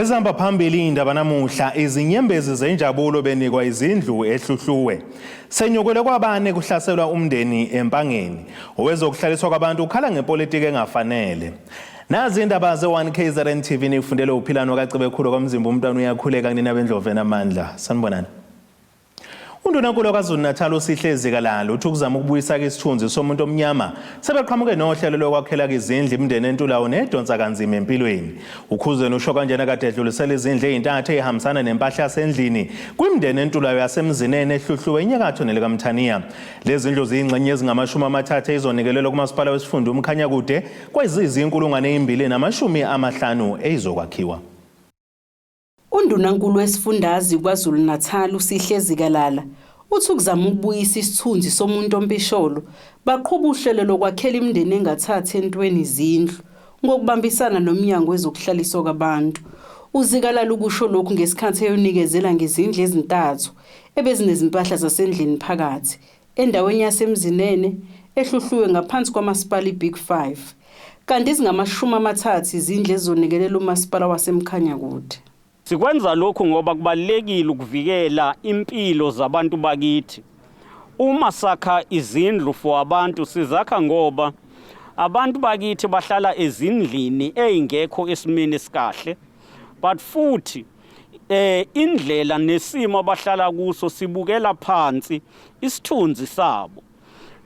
Ezihamba phambili indaba namuhla izinyembezi zenjabulo benikwa izindlu eHluhluwe. Senyukele kwabane kuhlaselwa umndeni eMpangeni. Owezokuhlaliswa kwabantu ukhala ngepolitiki engafanele. Nazi indaba ze-1 KZN TV nifundele uphilano kaCebekhulu kwaMzimba umntwana uyakhuleka kunina bendlovu enamandla. Sanibonani. UNdunankulu waKwaZulu-Natal uSihle Zikalala uthi ukuzama ukubuyisa-ke isithunzi somuntu omnyama sebeqhamuke nohlelo lokwakhela-ke izindlu imindeni entulayo nedonsa kanzima empilweni. UKhuzeni usho kanjena kade edlulisela izindlu ey'ntathu ey'hambisana nempahla yasendlini kwimindeni entulayo yaseMzinene eHluhluwe enyakatho nelikaMthaniya. Lezi ndlu ziyingxenye ezingamashumi amathathu eyizonikelelwa kumasipala wesifunda uMkhanyakude kwezizinkulungwane ezimbili namashumi amahlanu eyizokwakhiwa. UNdunankulu wesifundazwe KwaZulu-Natal uSihle Zikalala uthi ukuzama ukubuyisa isithunzi somuntu ompisholo baqhuba uhlelo lokwakhela imindeni engathathi entweni izindlu ngokubambisana nomnyango wezokuhlaliswa kwabantu. UZikalala ukusho lokhu ngesikhathi eyonikezela ngezindlu ezintathu ebezinezimpahla zasendlini phakathi endaweni yaseMzinene eHluhluwe ngaphansi kwamasipala iBig Five. Kanti zingamashumi amathathu izindlu ezizonikelela umasipala waseMkhanyakude. Sikwenza lokhu ngoba kubalulekile ukuvikela impilo zabantu bakithi. Uma sakha izindlu for abantu sizakha ngoba abantu bakithi bahlala ezindlini ezingekho esimeni esikahle, but futhi indlela nesimo abahlala kuso sibukela phansi isithunzi sabo.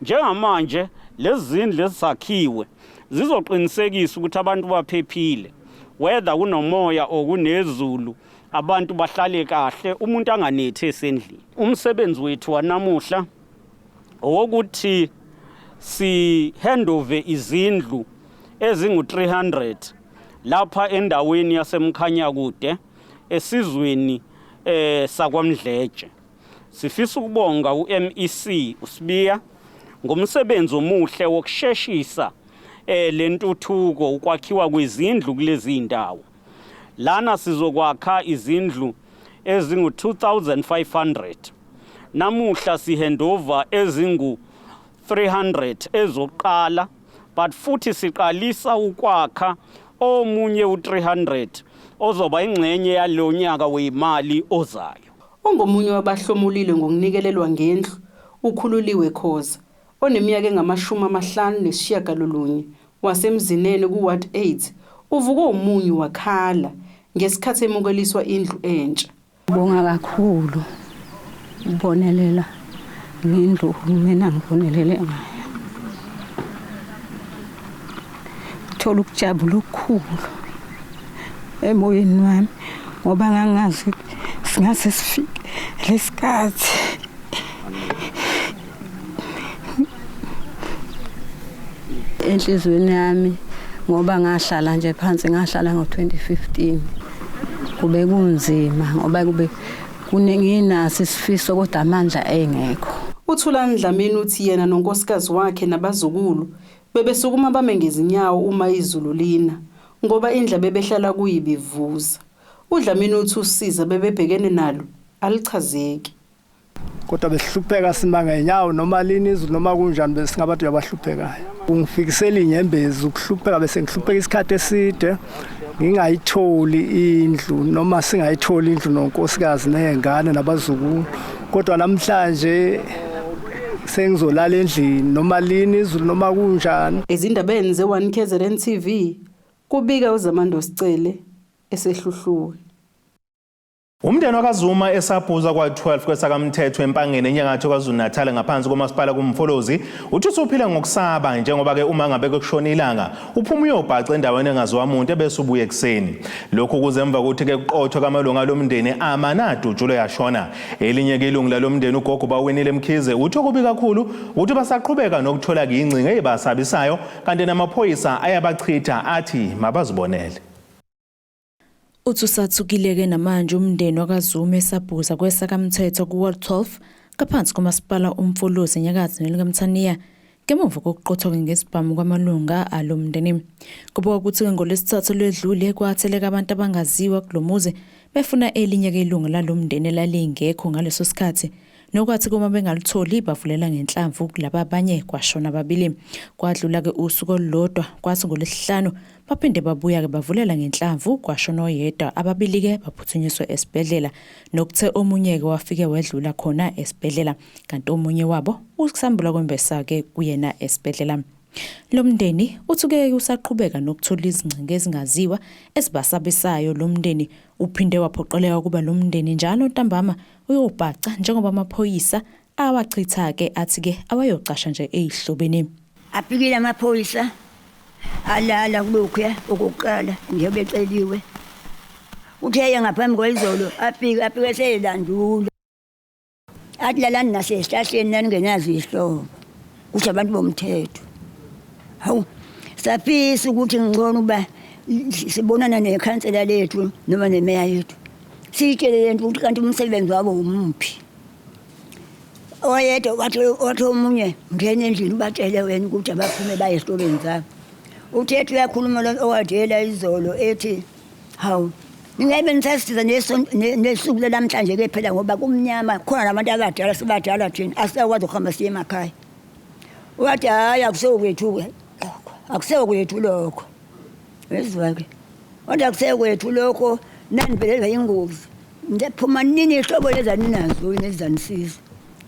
Njengamanje lezi zindlu ezisakhiwe zizoqinisekisa ukuthi abantu baphephile, whether kunomoya or kunezulu, abantu bahlale kahle, umuntu anganethi esendlini. Umsebenzi wethu wanamuhla owokuthi si handover izindlu ezingu 300 lapha endaweni yaseMkhanyakude esizweni sakwaMdletshe. Sifisa ukubonga uMEC uSibiya ngomsebenzi omuhle wokusheshisa lentuthuko ukwakhiwa kwezindlu kulezi ndawo. Lana sizokwakha izindlu ezingu 2500. Namuhla sihandover ezingu 300 ezokuqala, but futhi siqalisa ukwakha omunye u300 ozoba ingxenye yalonyaka wemali ozayo. Ongomunye wabahlomulile ngokunikelelwa ngendlu uKhululiwe Khoza oneminyaka engama-59 waseMzinene ku-Ward 8 uvukwe umunyu wakhala ngesikhathi emukeliswa indlu entsha. Bonga kakhulu ubonelela ngendlu uhulumeni angibonelele ngayo. Thola ukujabula okukhulu emoyeni wami ngoba ngangazi singase sifike lesikhathi. Enhliziyweni yami ngoba ngahlala nje phansi, ngahlala ngo-2015, kube kunzima ngoba kube kunenginaso isifiso kodwa amandla engekho. UThulani Dlamini uthi yena nonkosikazi wakhe nabazukulu bebesukuma bame ngezinyawo uma izulu lina ngoba indlu bebehlala kuyo ibivuza. UDlamini uthi usiza bebebhekene nalo alichazeki. Kodwa besihlupheka sima ngenyawo noma lini izulu noma kunjani, besingabantu abahluphekayo. Ungifikisela inyembezi ukuhlupheka, bese ngihlupheka isikhathi eside ngingayitholi indlu noma singayitholi indlu nonkosikazi nezingane nabazukulu, kodwa namhlanje sengizolala endlini noma lini izulu noma kunjani. Ezindabeni ze-1 KZN TV kubika uZamando Sicele eseHluhluwe. Umndeni wakaZuma eSabhuza kwa-12 kwesakamthetho eMpangeni enyakatho KwaZulu-Natal ngaphansi komasipala kuMfolozi uthi usuphila ngokusaba njengoba-ke uma ngabe kushona ilanga uphuma uyobhaca endaweni engaziwa muntu ebese ubuye ekuseni. Lokhu kuze emva kokuthi-ke kuqothwe kamalungu alo mndeni amane adutshulwe yashona. Elinye-ke ilungu lalo mndeni ugogo Bawinile Mkhize uthi okubi kakhulu ukuthi basaqhubeka nokuthola-ke ingcingo eyibasabisayo kanti namaphoyisa ayabachitha athi mabazibonele. Uthi usathukile-ke namanje umndeni wakaZuma eSabhuza kwesakamthetho ku-Ward 12 ngaphansi komasipala uMfolozi enyakatho nelikaMthaniya ngemuva kokuqothwa ngesibhamu kwamalunga alo mndeni. Kubikwa ukuthi-ke ngoLwesithathu olwedlule kwatheleka abantu abangaziwa kulo muzi befuna elinye-ke ilungu lalo mndeni elalingekho ngaleso sikhathi nokwathi kuma bengalutholi bavulela ngenhlamvu kulaba abanye kwashona ababili. Kwadlula-ke usuku olulodwa kwathi ngoLwesihlanu Baphinde babuya-ke bavulela ngenhlamvu kwashona oyedwa, ababili-ke baphuthunyiswe esibhedlela nokuthe omunye-ke wafike wedlula khona esibhedlela kanti omunye wabo usambula kwembesa-ke kuyena esibhedlela. Lo mndeni uthi-ke usaqhubeka nokuthola izingcingo ezingaziwa ezibasabisayo. Lo mndeni uphinde waphoqeleka ukuba lo mndeni njalo ntambama uyobhaca njengoba amaphoyisa awachitha-ke athi-ke awayocasha nje eyihlobeni. Afikile amaphoyisa alala kulokhuya okokuqala njengoba eceliwe. Uthe ngaphambi kwezolo afike afike seyilandula. Athi lalani nasesihlahleni naningenazo izihlobo. Kusho abantu bomthetho. Hawu safisa ukuthi ngcono uba sibonana nekhansela lethu noma nemeya yethu. Siyitshele lento ukuthi kanti umsebenzi wabo umuphi. Oyedwa wathi wathi omunye ngena endlini ubatshele wena ukuthi abaphume baye esikolweni zabo. Uthethe uyakhuluma lo owadela izolo ethi hawu ningabe nisasiza nesuku lamhlanje ke phela ngoba kumnyama khona nabantu abadala sibadala thina asisakwazi ukuhamba siye emakhaya. Wathi hhayi akusekwethu akusekwethu lokho. Wezwa-ke kodwa akusekwethu lokho nanivelelwa yingozi. Phuma nini ihlobo lezaninazo nezanisiza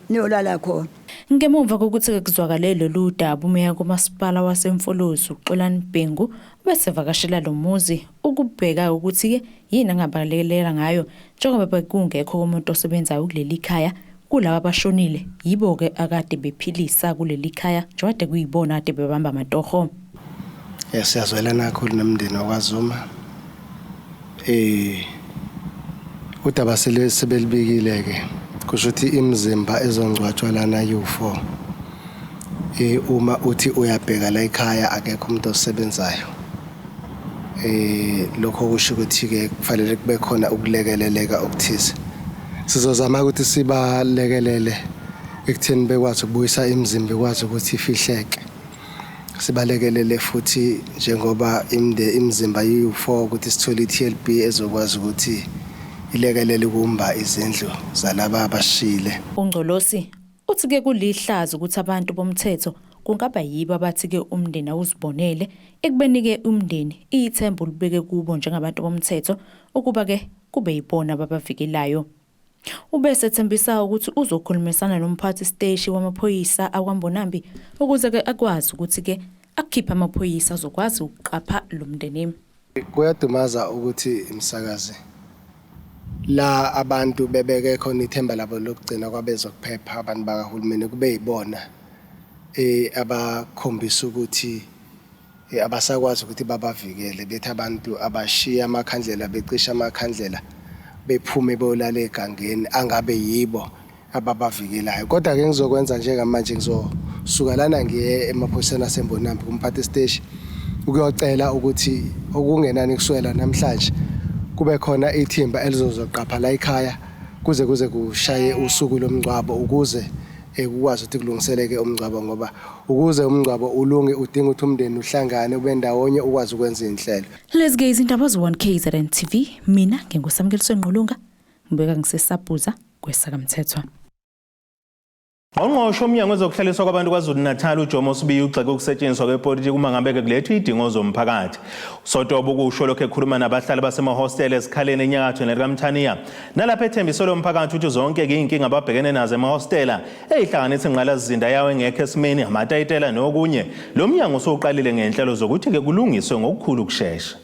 niyolala khona. Ngemuva kokuthi kuzwakale lolu daba umeya kumasipala waseMfolozi uXolani Bhengu ubesevakashela lo muzi ukubheka ukuthi-ke yini angabalekelela ngayo njengoba bekungekho umuntu osebenzayo kuleli khaya. Kulaba abashonile yibo-ke akade bephilisa kuleli khaya njengoba kuyibona kade bebamba amatoho. Siyazwelana kakhulu nomndeni wakwaZuma. Udaba sebelibikile ke kusho ukuthi imizimba ezongcwatshwa lana U4. Uma uthi uyabheka la ekhaya akekho umuntu osebenzayo. Lokho kusho ukuthi ke kufanele kube khona ukulekeleleka okuthize. Sizozama ukuthi sibalekelele ekutheni bekwazi ukubuyisa imizimba ikwazi ukuthi ifihleke. Sibalekelele futhi njengoba imizimba iyi-4 ukuthi sithole i-TLB ezokwazi ukuthi ilekelele ukumba izindlu zalaba abashile. UNgcolosi uthi-ke kulihlazo ukuthi abantu bomthetho kungaba yibo abathi-ke umndeni awuzibonele ekubeni-ke umndeni ithemba ulibeke kubo njengabantu bomthetho ukuba-ke kube yibona ababavikelayo. Ubese ethembisa ukuthi uzokhulumisana nomphathi siteshi wamaphoyisa akwaMbonambi ukuze-ke akwazi ukuthi-ke akukhiphe amaphoyisa azokwazi ukuqapha lo mndeni. Kuyadumaza ukuthi imsakazi la abantu bebeke khona ithemba labo lokugcina kwabezokuphepha abantu bakahulumeni kube yibona abakhombisa ukuthi abasakwazi ukuthi babavikele bethi abantu abashiya amakhandlela becisha amakhandlela bephume beyolala egangeni angabe yibo ababavikelayo. Kodwa ke ngizokwenza njengamanje ngizosuka lana ngiye emaphoyiseni aseMbonambi kumphathi siteshi ukuyocela ukuthi okungenani kuswela namhlanje kube khona ithimba elizozoqapha la ekhaya kuze kuze kushaye usuku lomngcwabo ukuze kukwazi ukuthi kulungiseleke umngcwabo ngoba ukuze umngcwabo ulunge udinga ukuthi umndeni uhlangane ube ndawonye ukwazi ukwenza inhlelo. Lezi-ke izindaba ze-1 KZN TV, mina nginguSamukeliso Ngqulunga, ngibeka ngiseSabhuza kweSakamthethwa. Ngqongqoshe womnyango wezokuhlaliswa kwabantu KwaZulu-Natal uJomo Sibiya ugxeke ukusetshenziswa kwepolitiki uma ngabe kulethwa izidingo zomphakathi. Sotobo ukusho lokho ekhuluma nabahlali basemahostela esikhaleni enyakatho nelikaMthaniya. Nalapho ethembise lo mphakathi ukuthi zonke-ke iy'nkinga ababhekene nazo emahostela ey'hlanganisa ingqalasizinda yawo engekho esimeni, amatayitela nokunye. Lo mnyango usuqalile ngenhlelo zokuthi-ke kulungiswe ngokukhulu ukushesha.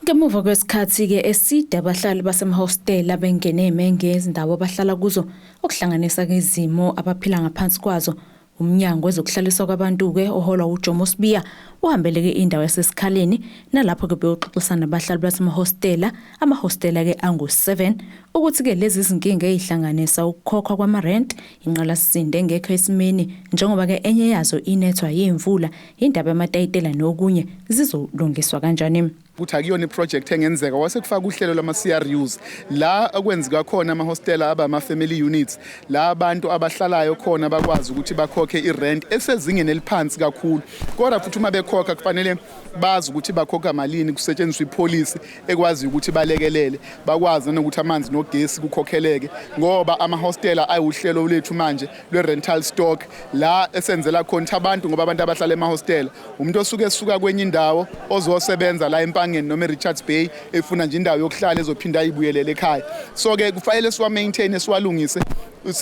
Ngemuva kwesikhathi-ke eside abahlali basemahostela bengene ngezindawo abahlala kuzo okuhlanganisa-ke izimo abaphila ngaphansi kwazo. Umnyango wezokuhlaliswa kwabantu-ke oholwa uJomo Sibiya uhambeleke indawo yasesikhaleni nalapho-ke beyoxoxisana nabahlali basemahostela, amahostela-ke angu-7 ukuthi-ke lezi zinkinga ey'hlanganisa ukukhokhwa kwamarent, ingqalasizinda engekho esimeni njengoba-ke enye yazo inethwa yimvula, indaba yamatayitela nokunye zizolungiswa kanjani. Ukuthi akuyona iproject engenzeka, wase kufaka uhlelo lwama-CRUs la okwenzeka khona amahostela aba ama-family units, la abantu abahlalayo khona bakwazi ukuthi bakhokhe irent esezingeni eliphansi kakhulu. Kodwa futhi uma bekhokha kufanele bazi ukuthi bakhokha malini, kusetshenziswa ipolicy ekwazi ukuthi balekelele, bakwazi nanokuthi amanzi nogesi kukhokheleke, ngoba amahostela ayiwuhlelo lethu manje lwe-rental stock la esenzela khona ukuthi abantu, ngoba abantu abahlala emahostela umuntu osuke esuka kwenye indawo ozosebenza la eMpangeni noma eRichards Bay, efuna nje indawo yokuhlala ezophinda ayibuyelele ekhaya. So-ke kufanele siwa-maintain, siwalungise.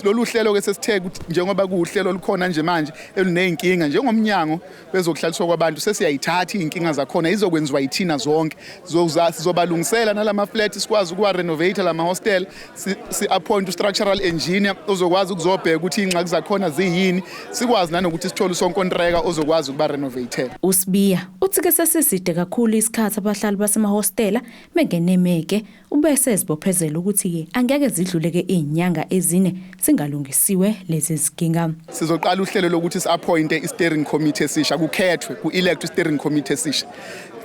Lolu hlelo ke sesithe ukuthi njengoba kuwuhlelo olukhona nje manje oluney'nkinga, njengomnyango wezokuhlaliswa kwabantu sesiyayithatha iy'nkinga zakhona, izokwenziwa yithina zonke. Sizobalungisela nalama flat, sikwazi ukuwa-renovate lama hostel, si-appoint u-structural engineer ozokwazi ukuzobheka ukuthi iy'ngxaki zakhona ziyini, sikwazi nanokuthi sithole usonkontreka ozokwazi ukuba-renovatela. USibiya uthi ke sesiside kakhulu isikhathi abahlali basemahostela bengenemeke, ubese ezibophezela ukuthi angeke zidluleke izinyanga 4 singalungisiwe lezi zinkinga. Sizoqala uhlelo lokuthi si-appointe i-steering committee esisha, kukhethwe, ku-elect i-steering committee esisha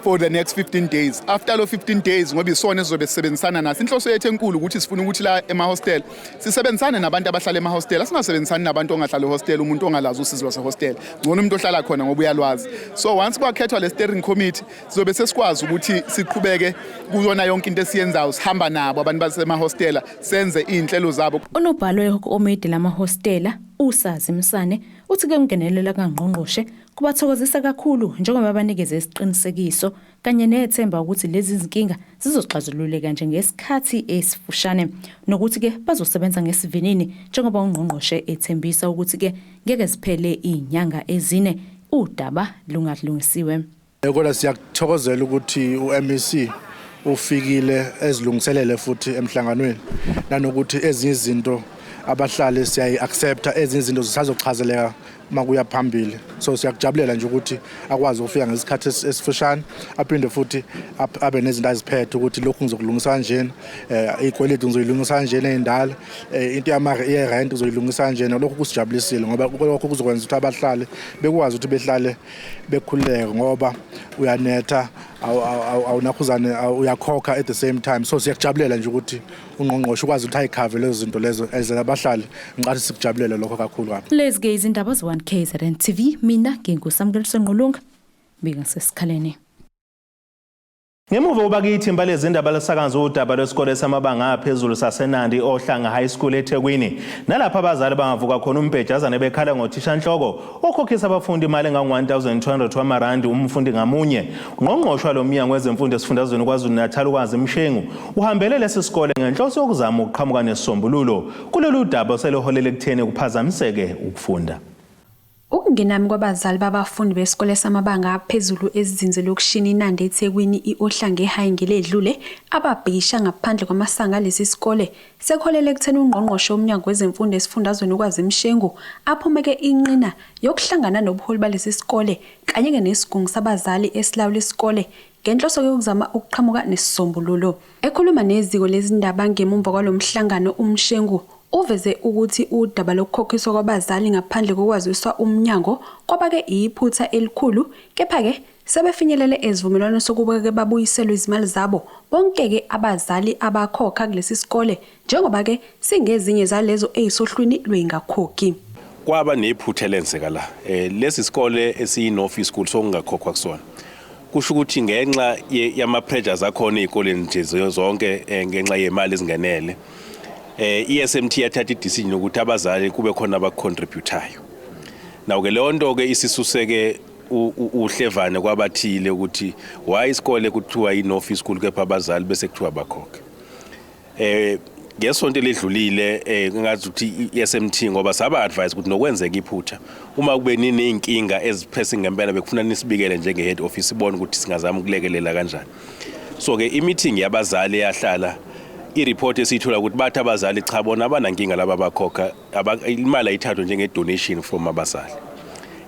for the next 15 days. After lo 15 days, ngoba isona esizobe sisebenzisana naso, inhloso yethu enkulu ukuthi sifuna ukuthi la emahostel sisebenzisane nabantu abahlala emahostel, asingasebenzisani nabantu ongahlala ehostel. Umuntu ongalazi usizo lwasehostel ngcono umuntu ohlala khona ngoba uyalwazi. So once kwakhethwa le steering committee, sizobe sesikwazi ukuthi siqhubeke kuyona yonke into esiyenzayo, sihamba nabo abantu basemahostela, senze iy'nhlelo zabo. Unobhalo wekomidi lamahostela uSazi Msane uthi ke ungenelela kangqongqoshe kubathokozisa kakhulu, njengoba banikeze isiqinisekiso kanye nethemba ukuthi lezi zinkinga zizoxazululeka nje ngesikhathi esifushane, nokuthi ke bazosebenza ngesivinini njengoba ungqongqoshe ethembisa ukuthi ke ngeke ziphele izinyanga 4 udaba lungalungisiwe. Kodwa siyakuthokozela ukuthi u-MEC ufikile ezilungiselele futhi emhlanganweni, nanokuthi ezinye izinto abahlali siyayi-accepta, ezinye izinto zisazochazeleka makuya phambili. So siyakujabulela nje ukuthi akwazi ukufika ngesikhathi esifushane, aphinde futhi abe nezinto aziphethe ukuthi lokhu ngizokulungisa kanjena, iy'kweletu ngizoyilungisa kanjena ey'ndala, into ye-rent ngizoyilungisa kanjena. Lokhu kusijabulisile ngoba lokho kuzokwenza ukuthi abahlali bekwazi ukuthi behlale bekhululeke, ngoba uyanetha awunakhuzane, uyakhokha at the same time. So siyakujabulela nje ukuthi ungqongqoshe ukwazi ukuthi ayikhave lezo zinto lezo as abahlali. Ngicathi sikujabulela lokho kakhulu kabi. Lezi ke izindaba ze-1 KZN TV, mina nginguSamukeliso Ngqulunga, bika ngisesikhaleni. Ngemuva kokuba ithimba lezindaba lisakaza udaba lwesikole samabanga aphezulu saseNandi Ohlanga High School eThekwini, nalapho abazali bangavuka khona umbhejazane bekhala ngothishanhloko okhokhisa abafundi imali engangu-1200 wamarandi umfundi ngamunye, ungqongqoshe walo mnyango wezemfundo esifundazweni KwaZulu-Natal uKwazi Mshengu uhambele lesi sikole ngenhloso yokuzama ukuqhamuka nesisombululo kulolu daba oseluholele ekutheni kuphazamiseke ukufunda. Ukungenami kwabazali babafundi besikole samabanga aphezulu esizinze lokishini iNandi eThekwini i-Ohlange High ngeledlule ababhikisha ngaphandle kwamasango alesi sikole sekuholele ekutheni ungqongqoshe womnyango wezemfundo esifundazweni uKwazi Mshengu aphumeke inqina yokuhlangana nobuholi balesi sikole kanye-ke nesigungu sabazali esilawula isikole ngenhloso yokuzama ukuqhamuka nesisombululo. Ekhuluma neziko lezindaba ngemumva kwalo mhlangano, uMshengu uveze ukuthi udaba lokukhokhiswa kwabazali ngaphandle kokwaziswa umnyango kwabake iphutha elikhulu, kepha-ke sebefinyelele esivumelwano sokuba-ke babuyiselwe izimali zabo bonke-ke abazali abakhokha kulesi sikole, njengoba-ke singezinye zalezo eyisohlwini lwey'ngakhokhi. Kwaba nephutha elenzeka la, lesi sikole esiyi-no-fee school, sokungakhokhwa kusona. Kusho ukuthi ngenxa yama-pressures akhona ey'koleni nje zonke, ngenxa yemali ezingenele, i-SMT yathatha i-decision ukuthi abazali kube khona abacontributayo. Naw-ke leyo nto-ke isisuseke uhlevane kwabathile ukuthi why isikole kuthiwa i-no-fee school kepha abazali bese kuthiwa bakhokhe. Ngesonto eledlulile, ngathi ukuthi i-SMT, ngoba saba advise ukuthi nokwenzeka iphutha, uma kube niney'nkinga ezipressing ngempela, bekufuna nisibikele njenge-head office, ibone ukuthi singazama ukulekelela kanjani. So-ke i-meeting yabazali eyahlala, i-report esiyithola ukuthi bathi abazali cha, bona abanankinga laba abakhokha, imali ayithathwe njenge-donation from abazali.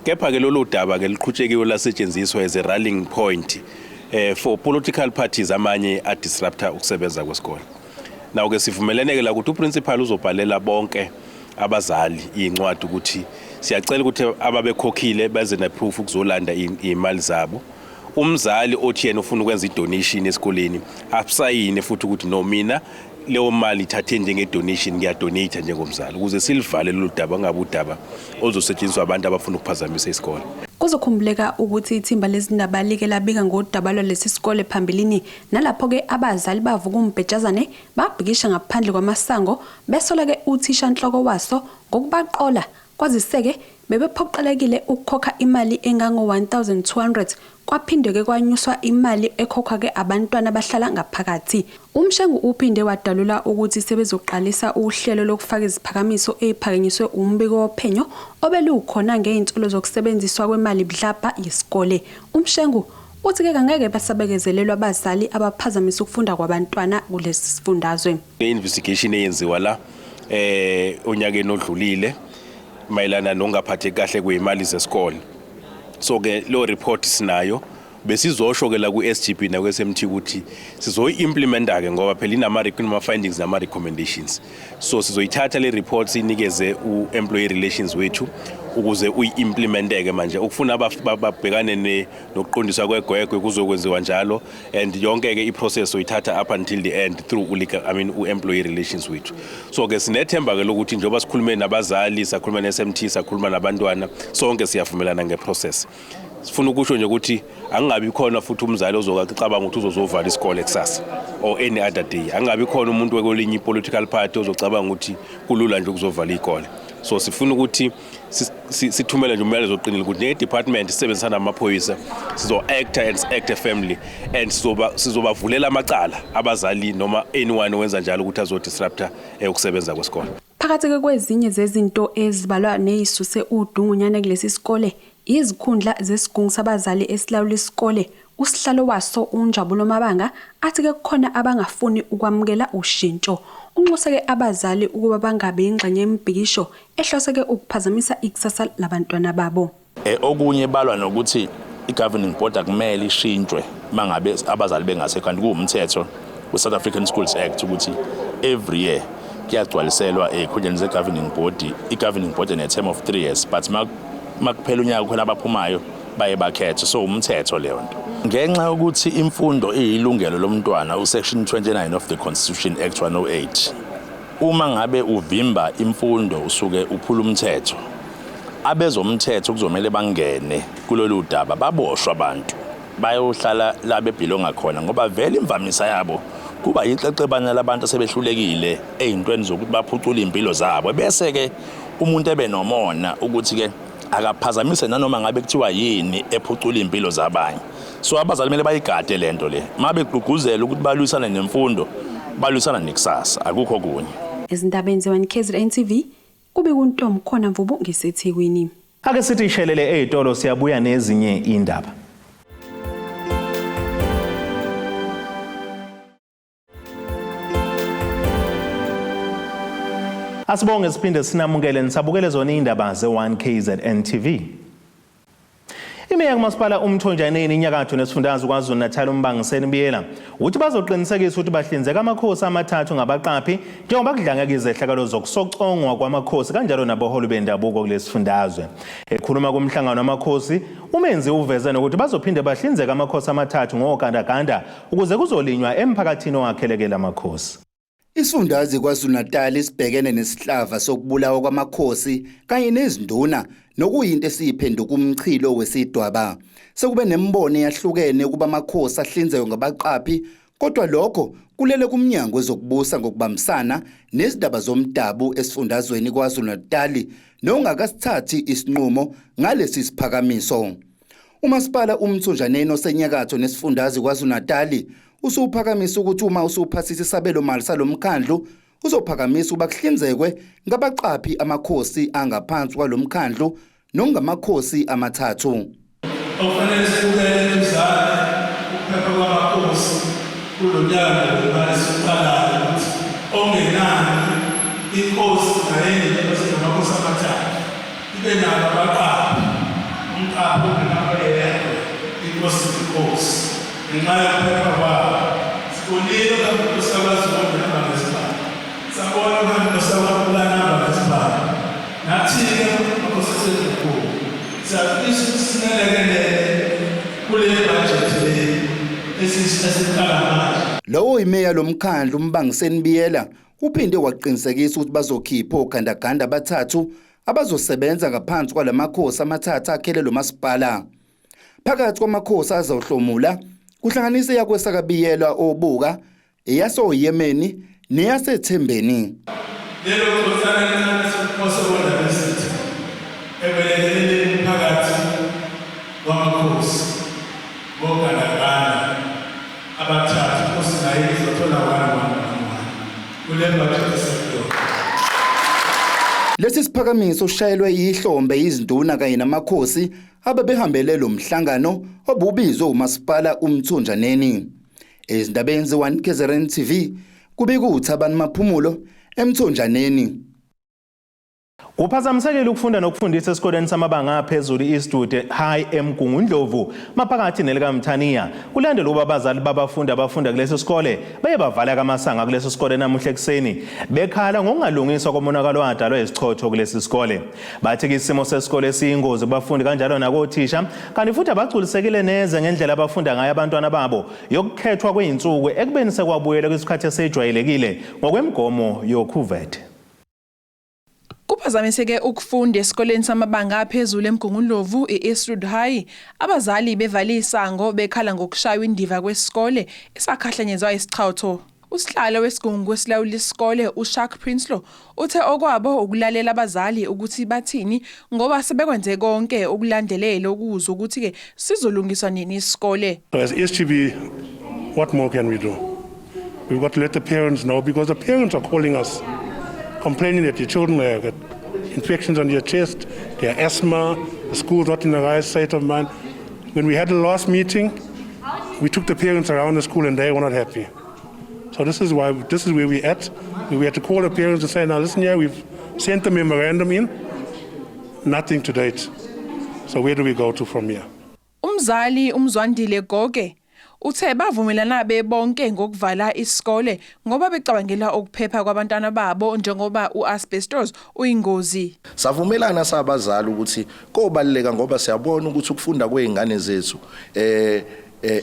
Kepha-ke lolu daba-ke luqhutshekiwe lasetshenziswa as a rallying point for political parties amanye adisrupta ukusebenza kwesikole. Naw-ke sivumeleneke la ukuthi uprincipal uzobhalela bonke abazali iy'ncwadi ukuthi siyacela ukuthi ababekhokhile beze ne-proof ukuzolanda iy'mali zabo. Umzali othi yena ufuna ukwenza i-donation esikoleni asayine futhi ukuthi no, mina leyo mali ithathe njenge-donation, ngiya-donate njengomzali, ukuze silivale lolu daba, kungabe udaba oluzosetshenziswa abantu abafuna ukuphazamisa isikole. Kuzokhumbuleka ukuthi ithimba lezindaba like labika ngodaba lwalesi sikole phambilini, nalapho-ke abazali bavuka umbhejazane babhikisha ngaphandle kwamasango besola-ke uthishanhloko waso ngokubaqola, kwazise-ke bebephoqelekile ukukhokha imali engango-1200, kwaphinde-ke kwanyuswa imali ekhokhwa-ke abantwana abahlala ngaphakathi. UMshengu uphinde wadalula ukuthi sebezoqalisa uhlelo lokufaka iziphakamiso eziphakanyiswe umbiko wophenyo obelukhona ngezinsolo zokusebenziswa kwemali budlabha yesikole. UMshengu uthi-ke kangeke basabekezelelwa abazali abaphazamisa ukufunda kwabantwana kulesi sifundazwe. I-investigation eyenziwa la onyakeni odlulile mayelana nokungaphatheki kahle kwey'mali zesikole, so ke lo report sinayo, besizosho ke la ku-SGB naku-SMT ukuthi sizoyi-implementa ke, ngoba phela inama-findings nama-recommendations. So sizoyithatha le report siyinikeze u-employee relations wethu ukuze uyi-implemente-ke. Manje ukufuna babhekane nokuqondiswa kwegwegwe kuzokwenziwa njalo, and yonke-ke i-process oyithatha up until the end through u-legal, I mean u-employee relations wethu. So ke sinethemba-ke lokuthi njengoba sikhulume nabazali, sakhuluma ne-SMT, sakhuluma nabantwana, sonke siyavumelana nge-process. Sifuna ukusho nje ukuthi angingabi khona futhi umzali ozocabanga ukuthi uzozovala isikole kusasa or any other day. Angingabi khona umuntu wekwelinye i-political party ozocabanga ukuthi kulula nje ukuzovala iy'kole. So sifuna ukuthi sithumele nje umyalezo oqinile ukuthi ne-department sisebenzisana namaphoyisa sizo-acta and act firmly and sizobavulela amacala abazali noma anyone owenza njalo ukuthi azo-disrupta ukusebenza kwesikole. Phakathi-ke kwezinye zezinto ezibalwa ney'suse udungunyane kulesi sikole, izikhundla zesigungu sabazali esilawula isikole, usihlalo waso uNjabulo Mabanga athi-ke kukhona abangafuni ukwamukela ushintsho. Unxuse-ke abazali ukuba bangabi ingxenye yemibhikisho ehlose-ke ukuphazamisa ikusasa labantwana babo. Okunye balwa nokuthi i-governing board akumele ishintshwe mangabe abazali bengasekho, kanti kuwumthetho we-South African Schools Act ukuthi every year kuyagcwaliselwa ey'khundleni ze-governing board. I-governing board ene-term of 3 years, but makuphela unyaka khona abaphumayo baye bakhethe, so umthetho leyo nto. Ngenxa yokuthi imfundo iyilungelo lomntwana, u-section 29 of the Constitution Act 108, uma ngabe uvimba imfundo usuke uphula umthetho. Abezomthetho kuzomele bangene kulolu daba, baboshwa abantu, bayohlala la be-belonga khona, ngoba vele imvamisa yabo kuba yixexebana labantu asebehlulekile ey'ntweni zokuthi baphucule iy'mpilo zabo, bese-ke umuntu ebe nomona ukuthi-ke akaphazamise nanoma ngabe kuthiwa yini ephucula iy'mpilo zabanye. So abazali kumele bayigade le nto le. Uma begqugquzela ukuthi balwisane nemfundo, balwisana nekusasa, akukho kunye. Ezindabeni ze-1 KZN TV, kube kuntombi khona Mvubu ngiseThekwini. Ake sithi ishelele ey'tolo, siyabuya nezinye indaba. Asibonge siphinde sinamukele, nisabukele zona indaba ze-1 KZN TV. Imeya kumasipala uMthonjaneni inyakatho nesifundazwe KwaZulu-Natal uMbangiseni Biyela uthi bazoqinisekisa ukuthi bahlinzeka amakhosi amathathu ngabaqaphi njengoba kudlangeka izehlakalo zokusocongwa kwamakhosi kanjalo nabaholi bendabuko kulesifundazwe. Ekhuluma kumhlangano wamakhosi, uMenzi uveze nokuthi bazophinde bahlinzeke amakhosi amathathu ngogandaganda ukuze kuzolinywa emphakathini owakhelekela amakhosi. Isifundazwe KwaZulu-Natal sibhekene nesihlava sokubulawa kwamakhosi kanye nezinduna, nokuyinto esiyiphenduka umchilo wesidwaba. Sekube nemibono eyahlukene ukuba amakhosi ahlinzekwe ngabaqaphi, kodwa lokho kulele kumnyango wezokubusa ngokubambisana nezindaba zomdabu esifundazweni KwaZulu-Natal nongakasithathi isinqumo ngalesi siphakamiso. Umasipala uMthonjaneni osenyakatho nesifundazwe KwaZulu-Natal usuphakamisa ukuthi uma usuphasisa isabelo mali salomkhandlu uzophakamisa ukuba kuhlinzekwe ngabaqaphi amakhosi angaphansi kwalomkhandlu nongamakhosi amathathu. Okufanele sibukele eduzane ukuphepha kwamakhosi kulo nyaka wemali esiwuqalayo, ukuthi okungenani inkosi ngayinye, amakhosi amathathu, ibe nabo abaqaphi, umqaphi ongenabo yedwa inkosi inkosi, ngenxa yokuphepha kwabo. Sibonile ukuhamba inkosi yakwaZulu ihamba ngesibhamu, sabona ukuhamba inkosi yakwaMpulana ihamba ngesibhamu. Nathi-ke makhosi asezinkulu siyafisa ukuthi sinelekelele. kule bhajethi le esiqala manje. Lowo imeya lomkhandlu uMbangiseni Biyela uphinde waqinisekisa ukuthi bazokhipha ogandaganda abathathu abazosebenza ngaphansi kwalamakhosi amathathu akhele lo masipala. Phakathi kwamakhosi azohlomula kuhlanganise yakwesakabiyelwa obuka, eyasoyemeni neyasethembeni. Lelo khosana lincane sokuphosa kondabezitha ekwelekeleleni umphakathi wamakhosi ngogandaganda abathathu inkosi naye izothola 1 1 1 1 kule bhajethi esekuyona. Lesi siphakamiso sishayelwe ihlombe izinduna kanye namakhosi abebehambele lo mhlangano obubizwe umasipala uMthonjaneni. Ezindabeni ze-1 KZN TV kubika uThabani Maphumulo eMthonjaneni. Kuphazamisekile ukufunda nokufundisa esikoleni samabanga aphezulu i-Eastwood High eMgungundlovu maphakathi nelikaMthaniya kulandela ukuba abazali babafundi abafunda kulesi sikole baye bavala kamasanga kulesi sikole namuhla ekuseni bekhala ngokungalungiswa komonakalo wadalwa isichotho kulesi sikole. Bathi isimo sesikole siyingozi kubafundi kanjalo nakothisha kanti futhi abagculisekile neze ngendlela abafunda ngayo abantwana babo yokukhethwa kwey'nsuku ekubeni sekwabuyelwa kwisikhathi esejwayelekile ngokwemigomo yokhuvethe. Kuphazamiseke ukufunda esikoleni samabanga aphezulu eMgungundlovu i-Eastwood High. Abazali bevale isango bekhala ngokushaywa indiva kwesikole esakhahlanyezwa isichotho. Usihlalo wesigungu esilawula isikole uShark Prinsloo uthe okwabo ukulalela abazali ukuthi bathini ngoba sebekwenze konke ukulandelela ukuzwa ukuthi-ke sizolungiswa nini isikole. So as SGB, what more can we do? We've got to let the parents know because the parents are calling us, complaining that their children have got infections on their chest, their asthma, the school's not in the right state of mind. When we had the last meeting, we took the parents around the school and they were not happy. So this is why this is where we're at. We had to call the parents and say, now listen here, we've sent the memorandum in, nothing to date. So where do we go to from here? Umzali uMzwandile Goge uthe bavumelana bebonke ngokuvala isikole ngoba becabangela ukuphepha kwabantwana babo njengoba uasbestos uyingozi. Savumelana sabazali ukuthi kobaluleka ngoba siyabona ukuthi ukufunda kweingane zethu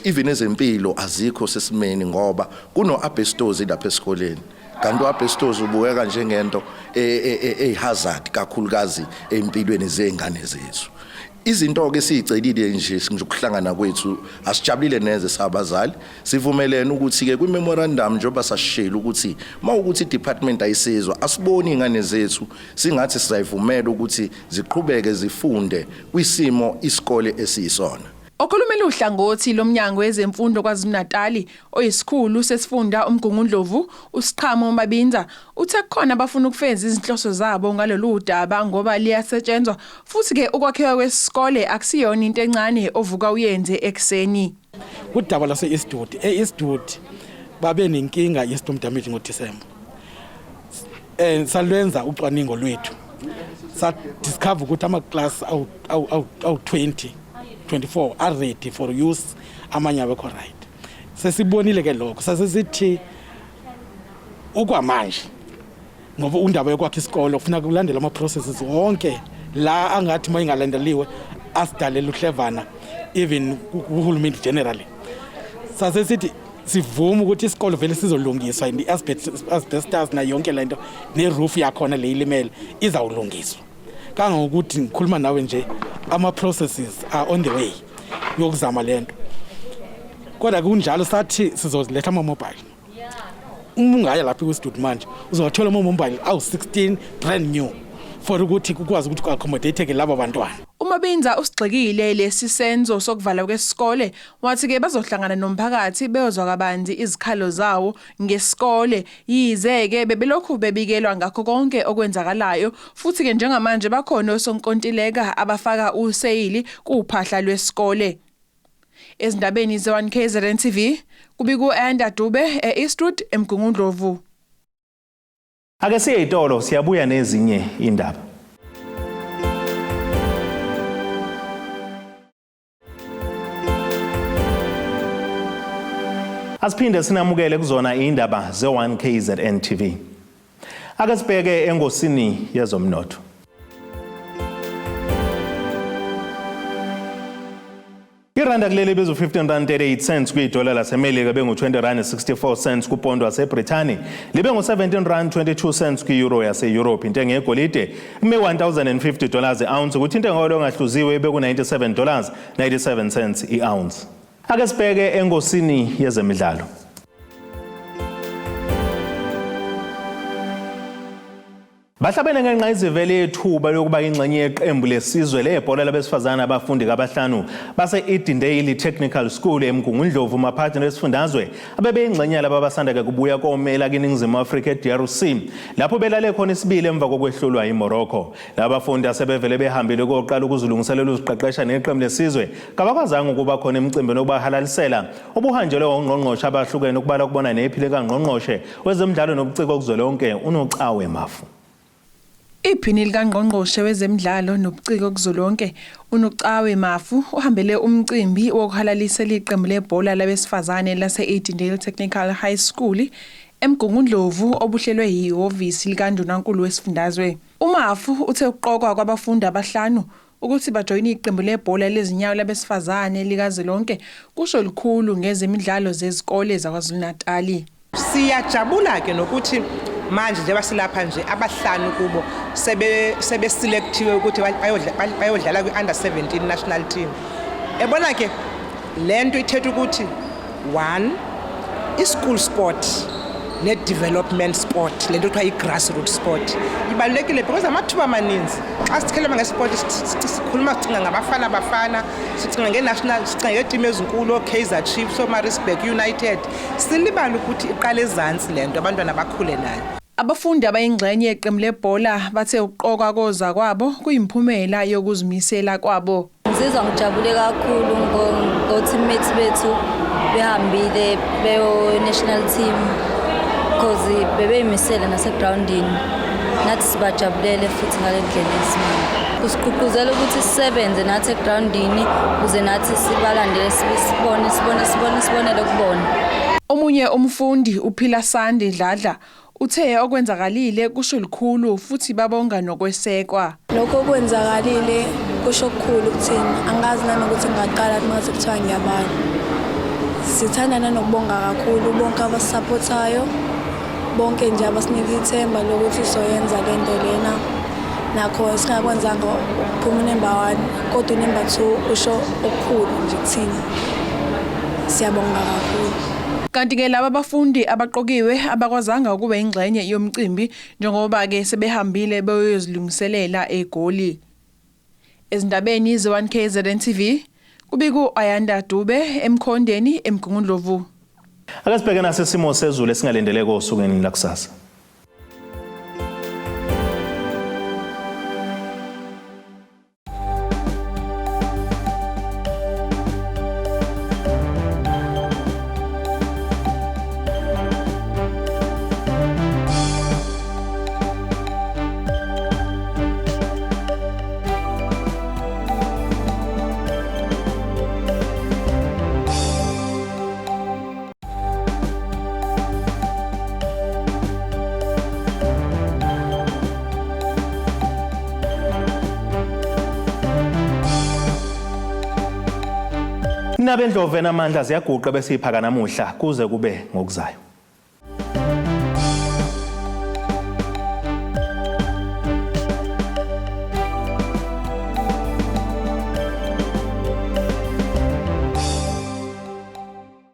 even ezempilo azikho sesimeni ngoba kuno asbestos lapha esikoleni. Kanti uasbestos ubukeka njengento ehazard kakhulukazi empilweni zeingane zethu. Izinto ke sizicelile nje ngokuhlangana kwethu asijabulile neze sabazali sivumelene ukuthi ke kwi-memorandum njengoba sasishilo ukuthi mawukuthi i-department ayisizwa asiboni ingane zethu singathi sizayivumela ukuthi ziqhubeke zifunde kwisimo isikole esiyisona. Okhulumela uhlangothi lomnyango wezemfundo KwaZulu-Natali oyisikhulu sesifunda uMgungundlovu uSiqhamo Mabinza uthe kukhona abafuna ukufeza izinhloso zabo ngalolu daba ngoba liyasetshenzwa futhi ke ukwakhiwa kwesikole akusiyona into encane ovuka uyenze ekuseni. Kudaba lase-Eastwood, e-Eastwood babe nenkinga ye-storm damage ngoDisemba. Salwenza ucwaningo lwethu sa-discover ukuthi ama-class awu-20 24 are ready for use, amanye awekho right. Sesibonile ke lokho sasesithi okwamanje ngoba undaba yokwakha isikolo kufuna kulandela ama-processes wonke la angathi uma ingalandeliwe asidalela uhlevana even kuhulumeni generally. Sasesithi sivuma ukuthi isikolo vele sizolungiswa i-asbestos nayo yonke lento ne-roof yakhona le ilimele izawulungiswa. Kangangokuthi ngikhuluma nawe nje ama-processes are on the way yokuzama lento. Kodwa kunjalo sathi sizoziletha ama-mobile. Uma ungaya lapha kwi-studio manje uzowathola ama-mobile awu-16 brand new for ukuthi kukwazi ukuthi ku-accommodate-ke labo bantwana. UMabinza usigxekile lesi senzo sokuvala kwesikole wathi ke bazohlangana nomphakathi beyozwa kabanzi izikhalo zawo ngesikole yize ke bebelokhu bebikelwa ngakho konke okwenzakalayo futhi ke njengamanje bakhona osonkontileka abafaka useyili kuphahla lwesikole. Ezindabeni ze-1 KZN TV kubika u-Anda Dube e-Eastwood eMgungundlovu. Ake siye itolo siyabuya nezinye indaba. Asiphinde sinamukele kuzona indaba ze-1 KZN TV. Ake sibheke engosini yezomnotho. Iranda kuleli bizu 15 rand 38 cents kwidola laseMelika bengu-20 rand 64 cents kupondo waseBrithani libe ngu-17 rand 22 cents kwi-euro yase-Europe. Intengo yegolide ime 1050 dollars i-ounce kuthi intengo yolo engahluziwe ibe ku-97 dollars 97 cents i-ounce. Ake sibheke engosini yezemidlalo. Bahlabene ngenxa izivele yethuba lokuba ingxenye yeqembu lesizwe lebhola labesifazane abafundi kabahlanu base-Edendale Technical School eMgungundlovu maphakathi nesifundazwe abebeyingxenye yalaba abasanda-ke kubuya komela kiNingizimu Afrika e-DRC lapho belale khona isibili emva kokwehlulwa yiMorocco. Laba bafundi asebevele behambile koqala ukuzilungiselela uziqeqesha neqembu lesizwe kabakwazanga ukuba khona emcimbini wokubahalalisela obuhanjelwe ongqongqoshe abahlukene ukubala kubona nephile kangqongqoshe wezemidlalo nobuciko kuzwelonke uNocawe Mafu. Iphini likaNgqongqoshe wezemidlalo nobuciko kuzwelonke uNocawe Mafu uhambele umcimbi wokuhalalisela iqembu lebhola labesifazane lase-Edendale Technical High School eMgungundlovu obuhlelwe yihhovisi likaNdunankulu wesifundazwe. UMafu uthe ukuqokwa kwabafundi abahlanu ukuthi bajoyine iqembu lebhola lezinyawo labesifazane likazwelonke kusho lukhulu ngezemidlalo zezikole zaKwaZulu-Natali. Siyajabula ke nokuthi manje njengoba silapha nje abahlanu kubo sebe sebeselectiwe ukuthi bayodlala kwi-under 17 national team. Ebona ke lento ithetha ukuthi one i-school sport ne-development sport le nto kuthiwa i-grassroot sport ibalulekile because amathuba amaninzi xa sikhuluma ngesport sikhuluma sicinga ngabafana bafana sicinga nge-national sicinga ngeetimu ezinkulu ooKaizer Chiefs ooMaritzburg United silibale ukuthi iqala ezantsi le nto abantwana bakhule nayo. Abafundi abayingxenye yeqembu lebhola bathe ukuqokwa koza kwabo kuyimphumela yokuzimisela kwabo. Ngizizwa ngijabule kakhulu ngo-teammates bethu behambile beyo-national team because bebeyimisele nasegrawundini, nathi sibajabulele futhi ngale ndlela esimanga. Kusigqugquzela ukuthi sisebenze nathi egrawundini ukuze nathi sibalandele sibone sibone sibone sibonele kubona. Omunye umfundi uPhila Sandi Dladla uthe okwenzakalile kusho lukhulu futhi babonga nokwesekwa. Lokho okwenzakalile kusho okukhulu kuthina, angazi nanokuthi ngingaqala uma sekuthiwa ngiyabala. Sithanda nanokubonga kakhulu bonke abasisapothayo, bonke nje abasinika ithemba lokuthi soyenza le nto lena. Nakho singakwenzanga ukuphuma unumber 1 kodwa unumber 2 usho okukhulu nje kuthina. Siyabonga kakhulu. Kanti-ke laba bafundi abaqokiwe abakwazanga ukuba ingxenye yomcimbi njengoba-ke sebehambile beyozilungiselela eGoli. Ezindabeni ze-1KZN TV kubiku Ayanda Dube eMkhondeni eMgungundlovu. Ake sibheke nasi isimo sezulu esingalindeleke osukwini lakusasa. Nabendlovu enamandla ziyaguqa bese iphaka namuhla kuze kube ngokuzayo.